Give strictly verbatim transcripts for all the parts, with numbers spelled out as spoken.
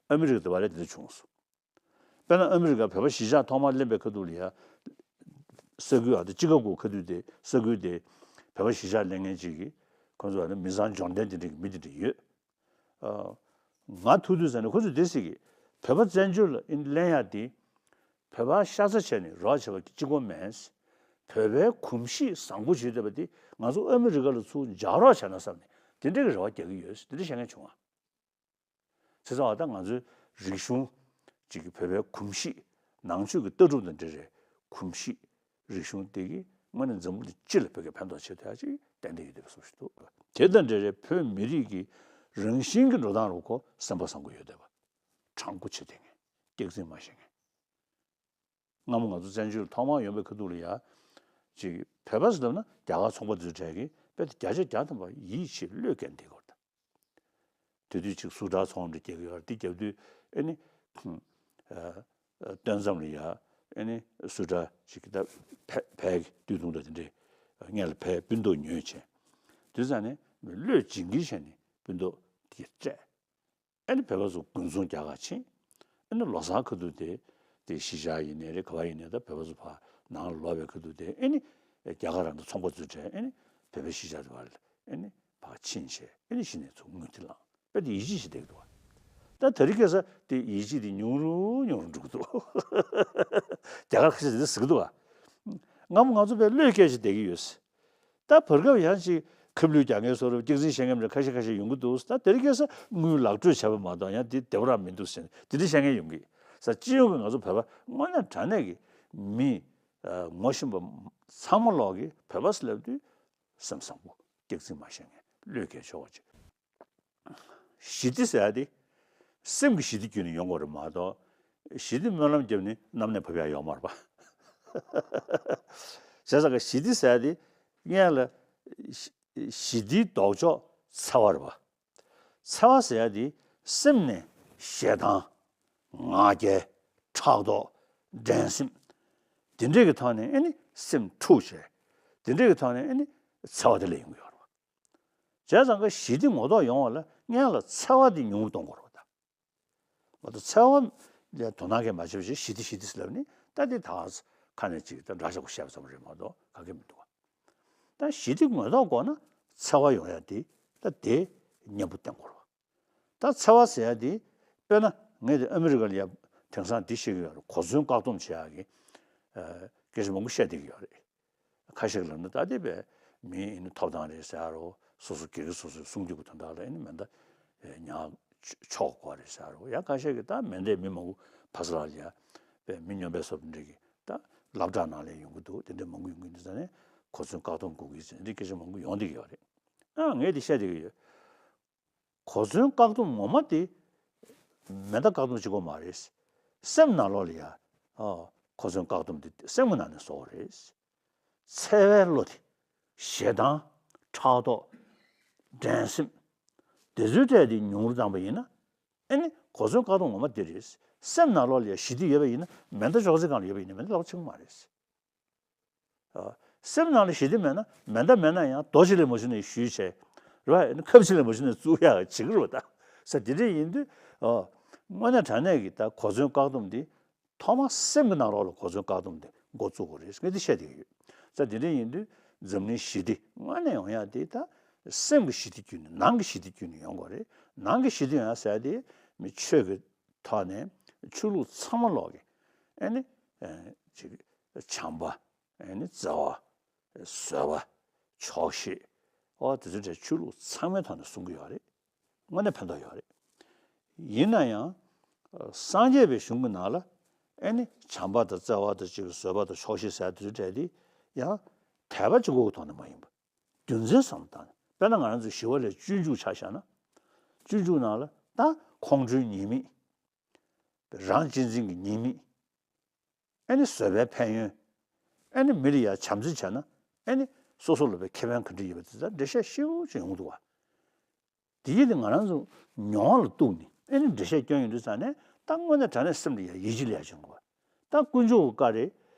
ཨ་མི་རི་ཀ་དེ་བ་ལས་དེ་འདྲ་བྱུང་སོང་། དཔེར་ན་ཨ་མི་རི་ཀ་བོད་པ་གཞིས་ཆགས་ཐོག་མར་གླེང་པའི་ཁ་ཐུག་ལ་ཡ། ས་ཁུལ་ཨ་ད་ཅི་ཀ་གོ་ཁ་ཐུག་དེ་ས་ཁུལ་དེ་བོད་པ་གཞིས་ཆགས་གླེང་མཁན་ཅིག་གིས་ཁོ་ཚོ་ཨ་ནི་མི་བཟང་འབྱོར་ལྡན་དེ་འདྲ་གི་མི་དེ་འདྲ་ཡོད། ཨ། ང་ཐུག་དུས་ཙ་ནས་ཁོ་ཚོས་དེ་ཟེར་གི། བོད་པ་བཙན་བྱོལ་ལ་ཨིན་གླེང་ཡག་དེ། བོད་པ་ཤ་ཚ་བྱས་ནས་རོགས་བྱས་པ་གཅིག་པོ་མེད། བོད་པའི་གོམས་གཤིས་བཟང་པོ་བྱེད་འདོད་པ་དེ་ང་ཚོ་ཨ་མི་རི་ཀ་ལ་ཚུར་འཇགས་རོགས་བྱས་ན་བསམ་ནས་དེ་འདྲ་གི་རེ་བ་རྒྱག་གི་ཡོད་དེ་འདྲ་བཤད་མཁན་བྱུང་ང་། བྱས་ཙང་ད་ང་ཚོའི་རིག་གཞུང་གཅིག་གི་བོད་པའི་གོམས་གཤིས་ནང་ཆོས་ཀྱི་ལྟ་གྲུབ་དང་འབྲེལ་བའི་གོམས་གཤིས་རིག་གཞུང་དེ་གིས་དངོས་གནས་འཛམ་བུ་གླིང་སྤྱི་ལ་བོད་སྐད་ཕན་ཐོགས་བྱེད་ཐུབ་ཡ་ཅིག་ཏན་ཏན་ཡོད་བསྡད་པའི་བཟོ་ཞིག་འདུག་དེ་དང་འབྲེལ་བའི་བོད་མི་རིགས་ཀྱི་རང་བཞིན་གྱི་འགྲོ་སྟངས་རུ་ཁོ་སེམས་པ་བཟང་པོ་ཡོད་བསྡད་པ། དྲང་པོ་བྱེད་བསྡད་མཁན། སྐྱག་རྫུན་མ་བཤད་མཁན། སྔ་མོ་ང་ཚོ་བཙན་བྱོལ་ཐོག་མར་ཡོང་པའི་ཁ་ཐུག་ལ་ཡ། ཅིག་བོད་པ་ཟེར་ལབ་ན་རྒྱ་གར་ཚོང་པ་ཚོའི་གྲས་ཀྱིས་དཔེ་དེ་བརྒྱ་ཆ་བརྒྱ་ཐམ་པ་ཡིད་ཆེས་བློས་འགེལ་བསྡད་ཡོད་རེད། དེ་དུས་ཅིག་སུ་ཊར་ཚོང་འདྲ་རྒྱག་གི་ཡོད་རེད། དེ་རྒྱབ་དུས་ཨེ་ནི། ཨ། ཨ། སྟོན་མཚམས་ལ་ཡ་ཨེ་ནི་སུ་ཊར་ཅིག་ད་ཕེ་ཕེ་གི་དུས་ཐུང་འདྲ་དེ་འདྲས་སྔོན་ལ་ཕེ་སྤུན་ཐོག་ཉོས་བྱས། དུས་ཙ་ནས་བློས་བྱིན་གྱིས་བྱས་ནས་སྤུན་ཐོག་དེ་སྤྲད། ཨ་ནི་བོད་པ་ཚོ་དགུན་ཚོང་རྒྱག་གར་ཕྱིན། ཨ་ནི་ལོ་གསར་ཁ་ཐུག་དེ་དེ་གཞིས་ཆགས་ཡིན་ནའི་རེད། ག་བ་ཡིན་ནའི་ད་བོད་པ་ཚོ་ཕར་ནང་ལ་ལོག་པའི་ཁ་ཐུག་དེ་ཨ་ནི་རྒྱ་གར་རང་དང་ཚོང་པ་ཚོའི་གྲས་ཨ་ནི་བོད་པའི་གཞིས་ཆགས་དེ་བར་ལ་ཨ་ནི་ཕར་ཕྱིན་བྱས་ཨ་ནི་གཞི་ནས་ཚུར་དངུལ་དེ་བླངས་དཔེ་དེ་ཡིད་ཆེས་བྱེད་བསྡད་ཀྱི་འདུག་བ། ད་དེ་རིང་ཁ་སང་དེ་ཡིད་ཆེས་དེ་ཉུང་རུ་ཉུང་རུ་འགྲོ་གི་འདུག་རྒྱ་གར་ཁ་ཤས་དེ་ཟེར་གི་འདུག་བ། སྔ་མོ་ང་ཚོ་དཔེ་བློས་བཀལ་བྱས་བསྡད་ཀྱི་ཡོད། ད་བར་སྐབས་ཡང་ཅིག་ཁ་བསླུས་རྒྱག་མཁན་བཟོ་འདྲ་སྐྱག་རྫུན་བཤད་མཁན་རེ་ཁ་ཤས་ཁ་ཤས་ཡོང་གི་འདུག་ད་དེ་རིང་ཁ་སང་དངུལ་ལག་སྤྲོད་བྱས་པ་མ་གཏོགས་ཡང་དེ་བདེ་པོ་རང་མི་འདུག་ཟེར་ནས་དེ་འདྲ་བཤད་མཁན་ཡོང་གི། ས་སྤྱི་ཡོངས་ཀྱི་ང་ཚོ་བོད་པ་དངོས་གནས་དྲང་གནས་ཀྱི་མི་ངོ་ཤེས་པ་ཚང་མ་ལོག་གི་བོད་པ་ཟེར་ལབ་དུས་སེམས་བཟང་པོ་སྐྱག་རྫུན་མ་བཤད་མཁན་བློས་འགེལ་ཆོག་པ་ཅིག་ཞི་བདེ་ཟེར་ཡ་དེ། སེམས་ཀྱི་ཞི་བདེ་བརྒྱུད་ནས་ཡོང་དགོས་རེད་མ་གཏོགས། ཞི་བདེ་སྨོན་ལམ་བརྒྱབ་ནས་གནམ་ནས་བབས་ཡ་ཡོད་མ་རེད་པ། བྱས་ཙང་ཀ་ཞི་བདེ་ཟེར་ཡ་དེ་སྔོན་ལ་ཞི་ཞི་བདེའི་ལྡོག་ཕྱོགས་འཚེ་བ་རེད་པ། འཚེ་བ་ཟེར་ཡ་དེ་སེམས་ནས་ཞེ་སྡང་། ང་རྒྱལ། ཕྲག་དོག་འགྲན་སེམས། དེ་འདྲས་ཀྱི་ཐོག་ནས་ཨེ་ནི་སེམས་འཁྲུག་བྱས། དེ་འདྲས་ཀྱི་ཐོག་ནས་ཨེ་ནི་འཚེ་བ་དེ་སླེབས་ཡོང་གི་ཡོད་རེད་པ། བྱས་ཙང་ཀ་ཞི་བདེ་ངོ་ཐོག་ཡོང་བ་ལ་སྔོན་ལ་འཚེ་བ་དེ་ཉུང་རུ་གཏོང་དགོས་རེད་པ་ད། མ་གཏོགས་འཚེ་བ་ལ་དོ་སྣང་གང་ཡང་མ་བྱས་པ་བྱས་ཞི་བདེ་ཞི་བདེ་ཟེར་ལབ་ནི་ད་དེ་ད་ཁ་ནས་ཅིག་ད་འདྲ་ཆགས་པོ་བཤད་པ་ཙམ་རེད་མ་གཏོགས་ག་གེ་མི་འདུག་པ། ད་ཞི་བདེ་ངོ་ཐོག་དགོས་ན་འཚེ་བ་ཡོང་ཡ་དེ་ད་དེ་མཉམ་པོ་བསྟེན་དགོས་རེད་པ། ད་འཚེ་བ་ཟེར་ཡ་དེ། དཔེར་ན་ངས་དེ་ཨ་མི་རི་ཀ་ལ་ཡ་དེང་སང་འདི་བཤད་ཀྱི་ཡོད་རེད། གོ་མཚོན་བཀག་སྡོམ་བྱེད་ཡག་གི་ཨ་སྐད་ཆ་མང་པོ་བཤད་བསྡད་ཀྱི་ཡོད་རེད། ཁ་ཤས་ལབ་ན་ད་ལྟའི་བའི་མི་ཨ་ནི་ཐོབ་ཐང་རེད་ཟེར་ཡ་རོ། སོ་སོ་སྒེར་གྱི་སོ་སོའི་སྲུང་སྐྱོབ་ཀྱི་དོན་དག་ལ་ཨ་ནི་མེ་མདའ་ཉར་ཆོག་དགོས་རེད་ཟེར་ཡ་རོ། ཡང་ཁ་ཤས་ཀྱིས་ད་མེ་མདའི་མི་མང་པོ་ཕ་ས་ལ་ཡ་བའི་མི་སྨྱོན་པའི་སོབ་འདྲ་གི་ད་སློབ་གྲྭ་ནང་ལ་ཡོང་གི་འདུག་དེ་འདྲ་མང་པོ་ཡོང་གི་འདུག་ཟེར་ནས་གོ་མཚོན་བཀག་སྡོམ་དགོས་ཀྱི་ཟེར་འདི་སྐད་ཆ་མང་པོ་ཡོང་བསྡད་ཀྱི་ཡོད་རེད། ཨ་ངས་འདི་བཤད་བསྡད་ཀྱི་ཡོད། གོ་མཚོན་བཀག་སྡོམ་ངོ་མ་དེ་མེ་མདའ་བཀག་སྡོམ་བྱེད་དགོས་མ་རེད། སེམས་ནང་ལོགས་ལ་ཡ། ཨ། གོ་མཚོན་བཀག་སྡོམ་དེ་སེམས་ཀྱི་ནང་ནས་བཟོ་དགོས་རེད། འཚེ་བའི་བློ་དེ། ཞེ་སྡང་། ཕྲག་དོག་འགྲན་སེམས། དེ་ཚོའི་གྲས་དེ་ཉུང་རུ་བཏང་པ་ཡིན་ན། ཨེ་ནི་གོ་མཚོན་བཀག་སྡོམ་ངོ་མ་དེ་རེད། སེམས་ནང་ལོགས་ལ་ཡ་ཞི་བདེ་ཡོད་པ་ཡིན་ན་མེ་མདའ་ཅོག་ཙེ་སྒང་ལ་ཡོད་པ་ཡིན་ན་མེ་མདའ་ལག་པ་འཆང་གི་མ་རེད། ཨ། སེམས་ནང་ལ་ཞི་བདེ་མེད་ན་མེ་མདའ་མེད་ན་ཡང་རྡོ་གཅིག་ལས་མ་བྱུང་ནས་གཞུས་བྱས། རེད་པ། ཁབ་གཅིག་ལས་མ་བྱུང་ནས་བཙུགས་ཡག་བྱེད་ཀྱི་རེད་པ་ད། ས་དེ་འདྲ་ཡིན་དུས། ཨ། དངོས་གནས་དྲང་གནས་ཀྱི་ད་གོ་མཚོན་བཀག་སྡོམ་འདི་ཐོག་མར་སེམས་ཀྱི་ནང་ལོགས་ལ་གོ་མཚོན་བཀག་སྡོམ་འདི་འགོ་བཙུགས་དགོས་རེད་ངས་འདི་བཤད་བསྡད་ཀྱི་ཡོད། ས་དེ་འདྲ་ཡིན་དུས་འཛམ་གླིང་ཞི་བདེ་དངོས་གནས་ཡོང་ཡག་དེ་ད་སེམས་ཀྱི་ཞི་བདེ་བརྒྱུད་ནས་ནང་གི་ཞི་བདེ་བརྒྱུད་ནས་ཡོང་དགོས་རེད། ནང་གི་ཞི་བདེ་ཡོང་ཡག་ཟེར་ཡག་དེ་མི་ཆོས་ཀྱི་ཐོག་ནས་ཆོས་ལུགས་ཚང་མ་ལོག་གི་ཨེ་ནི། ཨེ། ཅིག་བྱམས་པ། ཨེ་ནི་བརྩེ་བ། བཟོད་པ། ཆོག་ཤེས། ཨོ་དེ་ཚོ་གྲས་ཆོས་ལུགས་ཚང་མའི་ཐོག་ནས་གསུང་གི་ཡོད་རེད། དངོས་གནས་ཕན་ཐོགས་ཡོད་རེད། ཡིན་ན་ཡང་། སངས་རྒྱས་པའི་གཞུང་གི་ནང་ལ་ཨེ་ནི་བྱམས་པ་དང་བརྩེ་བ་དང་ཅིག་བཟོད་པ་དང་ཆོག་ཤེས་ཟེར་དེ་ཚོ་གྲས་དེ་ཡང་དད་པ་གཅིག་པོའི་ཐོག་ནས་མ་ཡིན་པ། རྒྱུ་མཚན་བསམ་བློ་བཏང་ནས་དཔེར་ན་ང་རང་ཚོ་ཞི་བ་ལྷས་སྤྱོད་འཇུག་ཆ་བཞག་ན། སྤྱོད་འཇུག་ནང་ལ་ད་ཁོང་ཁྲོའི་ཉེས་དམིགས། རང་གཅེས་འཛིན་གྱི་ཉེས་དམིགས། ཨེ་ནི་བཟོད་པའི་ཕན་ཡོན། ཨེ་ནི་མི་ལ་ཡ་བྱམས་བརྩེ་བྱས་ན་ཨེ་ནི་སོ་སོ་ལ་བའི་ཁེ་ཕན་ག་འདྲ་ཡོད་པ་དེ་ཚོ་འགྲེལ་བཤད་ཞིབ་པོ་ཅིག་ཡོང་འདུག་བ། དེ་ཡིན་དུས་ང་རང་ཚོ་མྱོང་བ་ལ་གཏུགས་ནས་ཨེ་ནི་འགྲེལ་བཤད་སྐྱོན་ཡོང་དུས་ཙང་ནས་ད་དངོས་གནས་དྲང་གནས་སེམས་ལ་ཡ་ཡིད་ཆེས་ལ་ཡ་བྱུང་དགོས་བ། ད་དཀོན་མཆོག་གི་བཀའ་རེད།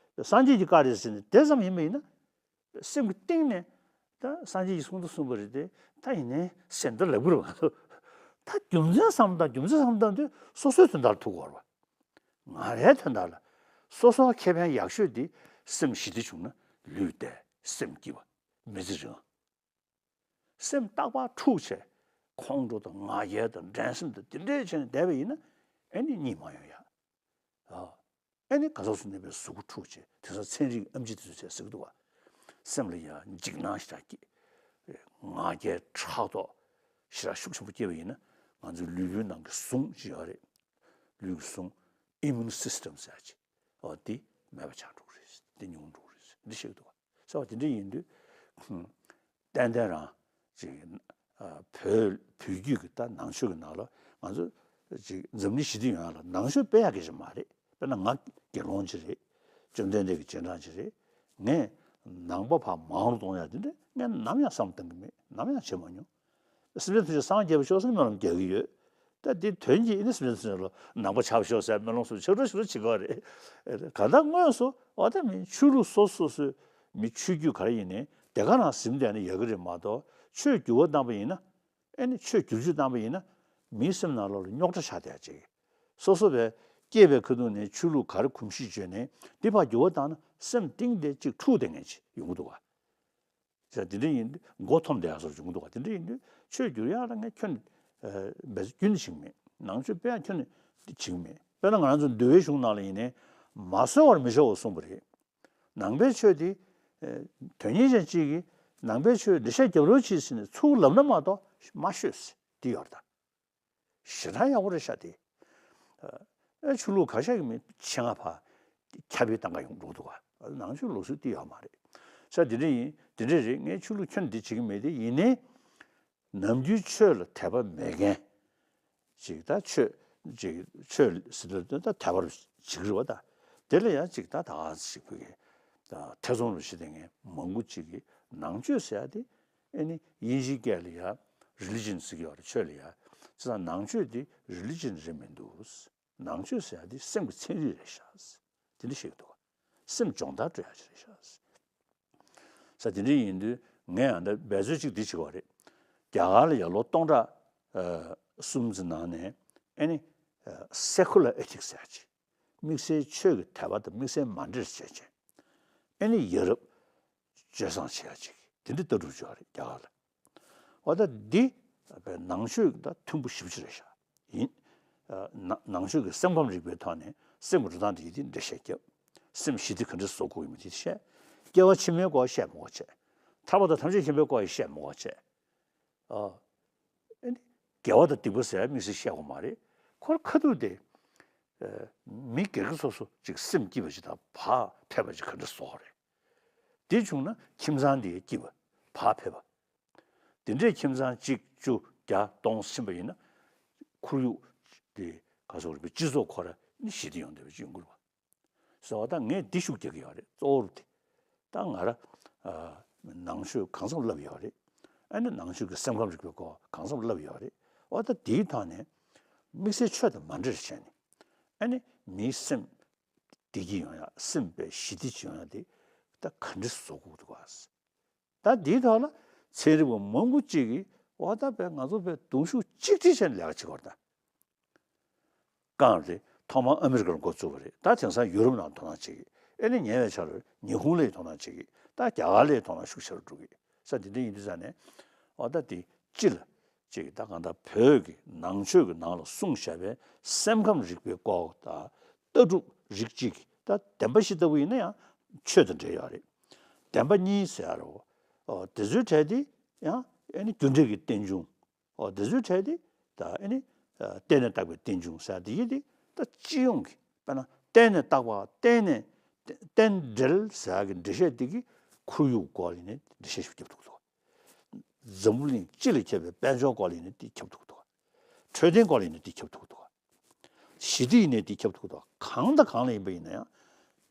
སངས་རྒྱས་ཀྱི་བཀའ་རེད་ཟེར་ནས་དེ་ཙམ་ཡིན་པ་ཡིན་ན། སེམས་ཀྱི་གཏིང་ནས་ད་སངས་རྒྱས་ཀྱིས་གསུང་དང་གསུངས་པ་རེད་དེ་ད་ཡིན་ནའི་ཟེར་འདི་ལབ་ཀྱི་རེད་བ། ད་རྒྱུ་མཚན་བསམ་སྟངས་རྒྱུ་མཚན་བསམ་སྟངས་དེ་སོ་སོའི་དོན་དག་ལ་ཐུག་དགོས་རེད་བ། ང་རའི་དོན་དག་ལ་སོ་སོ་ཁེ་ཕན་ཡག་ཤོས་དེ་སེམས་ཞི་བདེ་བྱུང་ན་ལུས་བདེ་སེམས་སྐྱིད་པ་མི་ཚེ་རིང་། སེམས་རྟག་པར་འཁྲུག་བྱས་ཁོང་ཁྲོ་དང་ང་རྒྱལ་དང་འགྲན་སེམས་དང་དེ་འདྲས་བྱས་ནས་བསྡད་པ་ཡིན་ན་ཨེ་ནི་གཉིད་མ་ཡོང་ཡ། ཨ། ཨེ་ནི་ག་ཟོག་སུ་གནས་པའི་གཟུགས་པོ་འཁྲུག་བྱས་དེང་སང་ཚན་རིག་ཨེམ་ཆི་དེ་ཚོས་ཟེར་གི་འདུག་བ། སེམས་ལ་ཡ་འཇིགས་སྣང་ཞེ་དྲག་སྐྱེས། ང་རྒྱལ་ཕྲག་དོག་ཞེ་དྲག་ཤུགས་ཆེན་པོ་སྐྱེས་པ་ཡིན་ན་ང་ཚོའི་ལུས་པོའི་ནང་གི་ཟུངས་ཅིག་ཡོད་རེད། ལུས་ཀྱི་ཟུངས་ཨི་མུན་སིས་ཊམ་ཟེར་ཅིག་འོ་དེ་མེད་པ་ཆགས་འགྲོ་གི་རེད། དེ་ཉུང་འགྲོ་གི་རེད་འདི་བཤད་གི་འདུག་བ། ཟེར་བ་དེ་འདྲ་ཡིན་དུས། ཏན་ཏན་རང་ཅིག་ཨ། བོད་བོད་བརྒྱུད་ཀྱི་ད་ནང་ཆོས་ཀྱི་ནང་ལ་ང་ཚོ་ཅིག་འཛམ་གླིང་ཞི་བདེ་ཡོང་ཡ་ལ་ནང་ཆོས་དཔེ་ཡག་གི་ཞིག་མ་རེད། དཔེར་ན་ང་དགེ་སློང་ཅིག་རེད། བཅོམ་ལྡན་འདས་ཀྱི་རྗེས་འབྲང་ཅིག་རེད། ངས་ནང་པ་ཕར་མང་རུ་གཏོང་ཡ་དེ་འདྲ་ངས་ནམ་ཡང་བསམ་བཏང་གི་མེད། ནམ་ཡང་བྱེད་མ་མྱོང་། སེམས་ཅན་ཐམས་ཅད་སངས་རྒྱས་པར་ཤོག་ཟེར་ནས་སྨོན་ལམ་རྒྱག་གི་ཡོད། ད་འདི་དོན་གྱིས་ཨེ་ནི་སེམས་ཅན་ཐམས་ཅད་ལ་ནང་པ་ཆགས་ཤོག་ཟེར་སྨོན་ལམ་སོགས་ཆགས་འགྲོ་ཞིག་འགྲོ་བྱེད་དགོས་རེད། གང་ལྟར་དངོས་སུ་འོ་ད་མི་ཆོས་ལུགས་སོ་སོ་སོའི་མི་ཆོས་བརྒྱུད་ག་རེ་ཡིན་ནའི་དེ་ག་རང་ཟིན་བསྡད་ན་ཡག་གི་རེད་མ་གཏོགས་ཆོས་བསྒྱུར་བ་བཏང་པ་ཡིན་ན། ཨེ་ནི་ཆོས་བསྒྱུར་བཅོས་བཏང་པ་ཡིན་ན་མིའི་སེམས་ནང་ལོགས་ལ་རྙོག་དྲ་ཆགས་བསྡད་ཅིག་སོ་སོ་བས་སྐྱེས་པའི་ཁ་ཐུག་ནས་ཆོས་ལུགས་ག་རེ་གོམས་གཤིས་བྱོས་ནའི་འདི་ཕར་བསྒྱུར་བ་བཏང་ན་སེམས་གཏིང་དེ་ཅིག་འཁྲུག་བསྡད་མཁན་ཅིག་ཡོང་གི་འདུག་ག་ཟེར་དེ་འདྲ་ཡིན་དུས་མགོ་འཐོམ་བསྡད་ཡག་བཟོ་འབྱུང་འདུག་ག་དེ་འདྲ་ཡིན་དུས་ཆོས་བསྒྱུར་ཡག་ལ་ངས་ཁྱོན་ནས་འབད་རྩོལ་ཁྱོན་ནས་བྱེད་ཀྱི་མེད། ནང་ཆོས་དཔེ་ཡང་ཁྱོན་ནས་བྱེད་ཀྱི་མེད། དཔེར་ན་ང་རང་ཚོ་འདུལ་བའི་གཞུང་ནང་ལ་ཡིན་ནའི་མ་གསོལ་བར་མི་བཞག་པར་གསུངས་པ་རེད། ནང་པའི་ཆོས་དེ་དོན་གཉེར་ཅན་གཅིག་གིས་ནང་པའི་ཆོས་འགྲེལ་བཤད་རྒྱབ་རོགས་གྱིས་ཟེར་ནས་ཚུར་ལབ་ན་མ་གཏོགས་མ་ཤོད་ཟེར་དེ་ཡོད་རེད་ད། ཞེ་དྲག་ཡག་པོ་རེད་ཤག་དེ། ཨ། ཆོས་ལུགས་ག་ཤེད་ཀྱི་མི་ཆེད་མངགས་ཕར་ཁྱབ་སྤེལ་བཏང་ག་ཡོང་འགྲོ་འདུག་ག་ནང་ཆོས་ལུགས་སྲོལ་དེ་ཡོད་མ་རེད། ས་དེ་འདྲ་ཡིན་དེ་འདྲ་རེད། ངས་ཆོས་ལུགས་ཁྱོན་འདི་བྱེད་ཀྱི་མེད་དེ་ཡིན་ནའི། ནམ་རྒྱུན་ཆོས་ལ་དད་པ་མེད་མཁན་ཅིག་ད་ཆོས་ཅིག་ཆོས་ཟེར་དུས་ད་དད་པ་རུ་བྱེད་ཀྱི་རེད་བ། ད་དེ་ལ་ཡང་ཅིག་ད་ད་ག་ཟེ་ཅིག་བོད་ཀྱི་ད་ཐེ་ཚོམ་རུ་བྱེད་བསྡད་མཁན་མང་པོ་ཅིག་གིས་ནང་ཆོས་ཟེར་ཡ་དེ་ཨེ་ནི་དབྱིན་ཇིའི་སྐད་ལ་ཡ་རི་ལི་ཇན་ཟེར་གྱི་ཡོད་རེད། ཆོས་ལ་ཡ་ཅི་ཙང་ནང་ཆོས་དེ་རི་ལི་ཇན་རེད་མི་འདུག་ནང་ཆོས་ཟེར་ཡ་དེ་སེམས་ཀྱི་ཚན་རིག་རེད་ཤག་དེ་འདྲ་བཤད་ཀྱི་འདུག་ག་སེམས་སྦྱོང་བརྡར་སྤྲོད་ཡ་ཅིག་རེད་ཤག་ས་དེ་འདྲ་ཡིན་དུས་ངས་ཡང་ད་འབད་རྩོལ་ཅིག་འདི་བྱེད་དགོས་རེད། རྒྱ་གར་ལ་ཡ་ལོ་སྟོང་ཕྲག་ཨ་གསུམ་ཙམ་ནང་ནས་ཨེ་ནི་ཨ་སེ་ཁུ་ལར་ཨེ་ཐིག་ཟེར་ཡ་ཅིག་དམིགས་བསལ་ཆོས་ཀྱི་དད་པ་དང་དམིགས་བསལ་མ་འདྲེས་བྱས་བྱས། ཨེ་ནི་ཡ་རབས་སྤྱོད་བཟང་བྱེད་ཡ་ཅིག་དེ་འདྲ་ལྟ་གྲུབ་ཅིག་ཡོད་རེད་རྒྱ་གར་ལ། འོ་ད་འདི་བའི་ནང་ཆོས་དང་མཐུན་པོ་ཞེ་པོ་ཅིག་རེད་ཤག་ཡིན། ཨ་ནང་ནང་ཆོས་ཀྱི་སེམས་ཁམས་རིག་པའི་ཐོག་ནས་སེམས་ཀྱི་འགྲོ་སྟངས་དེ་ཡི་དེ་འགྲེལ་བཤད་རྒྱབ། སེམས་ཞི་བདེ་ག་འདྲ་བཟོ་དགོས་ཡིན་མིན་དེ་བཤད། སྐྱེ་བ་ཕྱི་མའི་སྐོར་བཤད་མི་དགོས་བྱས། ཐར་པ་དང་ཐམས་ཅད་མཁྱེན་པའི་སྐོར་ཡང་བཤད་མི་དགོས་བྱས། ཨ། ཨེ་ནི་དགེ་བ་དང་སྡིག་པ་ཟེར་ཡ་དམིགས་བསལ་བཤད་དགོས་མ་རེད། ཁོ་རང་ཁ་ཐུག་དེ། ཨ། མི་སྒེར་གྱི་སོ་སོ་ཅིག་སེམས་སྐྱིད་པ་ཅིག་དང་བག་ཕེབས་པ་ཅིག་ག་འདྲ་བཟོ་དགོས་རེད། དེ་བྱུང་ན་ཁྱིམ་ཚང་དེ་སྐྱིད་པ། བག་ཕེབས་པ། དེ་འདྲའི་ཁྱིམ་ཚང་གཅིག་བཅུ་བརྒྱ་སྟོང་ཕྱིན་པ་ཡིན་ན། ཁོར་ཡུག་དེ་ག་ཚོད་རེད་པས་སྤྱི་ཚོགས་ཁོ་ར་ནི་ཞི་བདེ་ཡོང་བསྡད་པ་ཅིག་ཡོང་གི་རེད་པ། ཟེར་བ་ད་ངས་འདི་ཤུགས་རྒྱག་གི་ཡོད་རེད། གཙོ་བོར་དེ་ད་ང་ར་ཨ་ནང་ཆོས་གང་འཚམ་བསླབས་ཡོད་རེད། ཨ་ནི་ནང་ཆོས་ཀྱི་སེམས་ཁམས་རིག་པའི་སྐོར་གང་འཚམ་བསླབས་ཡོད་རེད། འོ་ད་དེའི་ཐོག་ནས་དམིགས་བསལ་ཆོས་དང་མ་འདྲེས་བྱས་ནས་ཨ་ནི་མིའི་སེམས་བདེ་སྐྱིད་ཡོང་ཡ་སེམས་དཔའ་ཞི་བདེ་ཅིག་ཡོང་ཡ་དེ་ད་ག་འདྲ་བཟོ་དགོས་འདུག་ག་ད་འདིའི་ཐོག་ལ་ཚན་རིག་པ་མང་པོ་གཅིག་གིས་འོ་ད་བས་ང་ཚོ་བས་གདུང་ཤུགས་གཅིག་སྒྲིལ་བྱས་ནས་ལས་ཀ་བྱེད་དགོས་རེད་ད། རྐང་རེད། ཐོག་མར་ཨ་མི་རི་ཀ་ལ་འགོ་བཙུགས་པ་རེད། ད་དེང་སང་ཡུ་རོབ་ནང་དོ་སྣང་བྱེད་ཀྱི། ཨེ་ནི་ཉེ་བའི་ཆར་ཉི་ཧོང་ལ་ཡི་དོ་སྣང་བྱེད་ཀྱི། ད་རྒྱ་གར་ལ་ཡི་དོ་སྣང་ཤུགས་ཆེ་རུ་འགྲོ་གི། ས་དེ་འདྲ་ཡིན་དུས་ཙང་ནས་འོ་ད་དེ་སྤྱི་ལ་ཅིག་ད་གང་ལྟར་བོད་ཀྱི་ནང་ཆོས་ཀྱི་ནང་ལ་གསུངས་བཞག་པའི་སེམས་ཁམས་རིག་པའི་སྐོར་དང་ལྟ་གྲུབ་རིགས་གཅིག་གི་ད་བདེན་པ་བཞི་ལྟ་བུ་ཡིན་ན་ཡང་ཆོས་དང་འབྲེལ་ཡོད་རེད། བདེན་པ་གཉིས་ཟེར་ཡ་རོ། ཨོ་དེ་ཚོའི་གྲས་དེ་ཡང་ཨེ་ནི་རྒྱུ་འབྲས་ཀྱི་རྟེན་འབྱུང་། ཨོ་དེ་ཚོའི་གྲས་དེ་ད་ཨེ་ནི་ཨ་བརྟེན་ནས་བཏགས་པའི་རྟེན་འབྱུང་ཟེར་ཡ་དེ་ཡི་དེ་ད་སྤྱི་ཡོངས་ཀྱི་དཔེར་ན་བརྟེན་ནས་བཏགས་པ་བརྟེན་ནས་རྟེན་འབྲེལ་ཟེར་ཡ་གི་འགྲེལ་བཤད་དེ་གི་ཁོར་ཡུག་སྐོར་ལ་ནི་འགྲེལ་བཤད་ཞིག་བརྒྱབ་འདུག་ད། འཛམ་བུ་གླིང་སྤྱི་ལ་ཁྱབ་པའི་དཔལ་འབྱོར་སྐོར་ལ་ཡིན་ན་དེ་ཁྱབ་འདུག་ད། འཕྲོད་བསྟེན་སྐོར་ལ་ཡིན་ན་དེ་ཁྱབ་འདུག་ད། ཞི་བདེ་ཡིན་ན་དེ་ཁྱབ་འདུག་ད། གང་དང་གང་ལ་ཡིན་པ་ཡིན་ན་ཡང་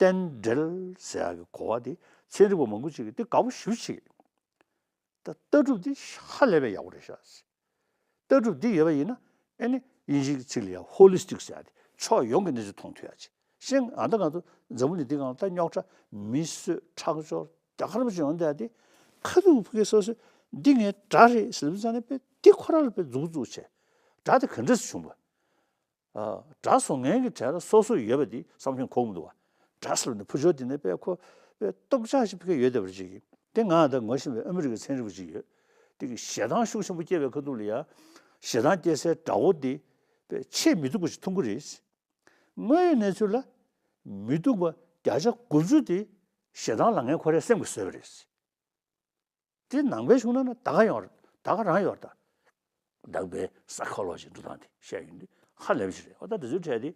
རྟེན་འབྲེལ་ཟེར་ཡག་གི་གོ་བ་དེ་ཚན་རིག་པ་མང་པོ་ཅིག་གིས་དེ་དགའ་པོ་ཞེ་པོ་བྱེད། ད་ལྟ་གྲུབ་དེ་ཧ་ལས་པའི་ཡག་པོ་རེད་ཤག་ལྟ་གྲུབ་འདི་ཡོད་པ་ཡིན་ན་ཨེ་ནི་དབྱིན་ཇིའི་ཚིག་ལ་ཡང་ཧོ་ལི་སི་ཊིག་ཟེར་ཡ་དེ་ཕྱོགས་ཡོངས་ཀྱི་གནས་ཚུལ་མཐོང་ཐུབ་ཡ་ཅིག་ཤེས་ཨ་ད་ང་ཚོ་འཛམ་བུ་གླིང་འདི་སྒང་ད་རྙོག་དྲ་མི་གསོད་ཁྲག་སྦྱོར་རྒྱ་གར་པ་ཅིག་ཡོང་བསྡད་དེ་ཁ་ཐུག་ཕ་གི་སོ་སོས་འདི་ངའི་དགྲ་རེད་ཟེར་བ་ཙང་ནས་པས་འདི་ཁོ་རང་ལ་པས་མཛུབ་བཙུགས་བྱས། དགྲ་དེ་ག་འདྲས་བྱུང་བ། ཨ། དགྲ་བཟོ་མཁན་གྱི་གྲས་ལ་སོ་སོ་ཡོད་པ་དེ་བསམ་བློ་འཁོར་མི་འདུག་བ། དགྲ་ཟེར་བ་ནི་ཕུ་ཆོ་དེ་ནི་དཔེ་ཁོ་དཔེ་སྟོབས་ཆག་ཞིག་ཕ་གི་ཡོད་བསྡད་པ་ཅིག་གིས། དེ་ང་ད་ངོ་ཤེས་པའི་ཨ་མི་རི་ཀའི་ཚན་རིག་པ་ཅིག་ཡོད། དེ་གིས་ཞེ་སྡང་ཤུགས་ཆེན་པོ་སྐྱེས་པའི་ཁ་ཐུག་ལ་ཡ། ཞེ་སྡང་སྐྱེ་སའི་དགྲ་བོ་དེ་དཔེ་ཆེས་མི་སྡུག་པ་ཞིག་མཐོང་གི་རེད། དངོས་ཡོད་གནས་ཚུལ་ལ་མི་སྡུག་པ་བརྒྱ་ཆ་དགུ་བཅུ་དེ་ཞེ་སྡང་ལངས་མཁན་ཁོ་རའི་སེམས་ཀྱིས་བཟོས་པ་རེད། དེ་ནང་པའི་གཞུང་ནང་ན་ད་ག་ཡོང་ད་ག་རང་ཡོད་ད། ནང་པའི་སའི་ཁོ་ལོ་ཇི་འགྲོ་སྟངས་དེ་བཤད་ཡོང་དུས་ཧ་ལས་པ་ཞིག་རེད། འོ་ད་དེ་ཚོའི་གྲས་དེ་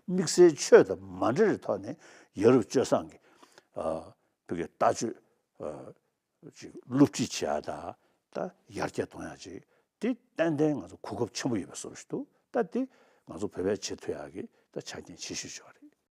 དམིགས་བསལ་ཆོས་དང་མ་འབྲེལ་བའི་ཐོག་ནས་ཡ་རབས་སྤྱོད་བཟང་གི་ཨ་བོད་ཀྱི་ལྟ་སྤྱོད་ཨ་ཅིག་སློབ་ཁྲིད་བྱེད་ཡ་ད་ད་ཡར་རྒྱས་གཏོང་ཡ་ཅིག་དེ་ཏན་ཏན་ང་ཚོ་གོ་སྐབས་ཆེན་པོ་ཡོད་པའི་བཟོ་འདྲ་ཞིག་འདུག་ད་དེ་ང་ཚོ་བོད་པས་བྱེད་ཐུབ་ཡ་གི་ད་ཆ་རྐྱེན་ཆེ་ཤོས་ཤིག་རེད།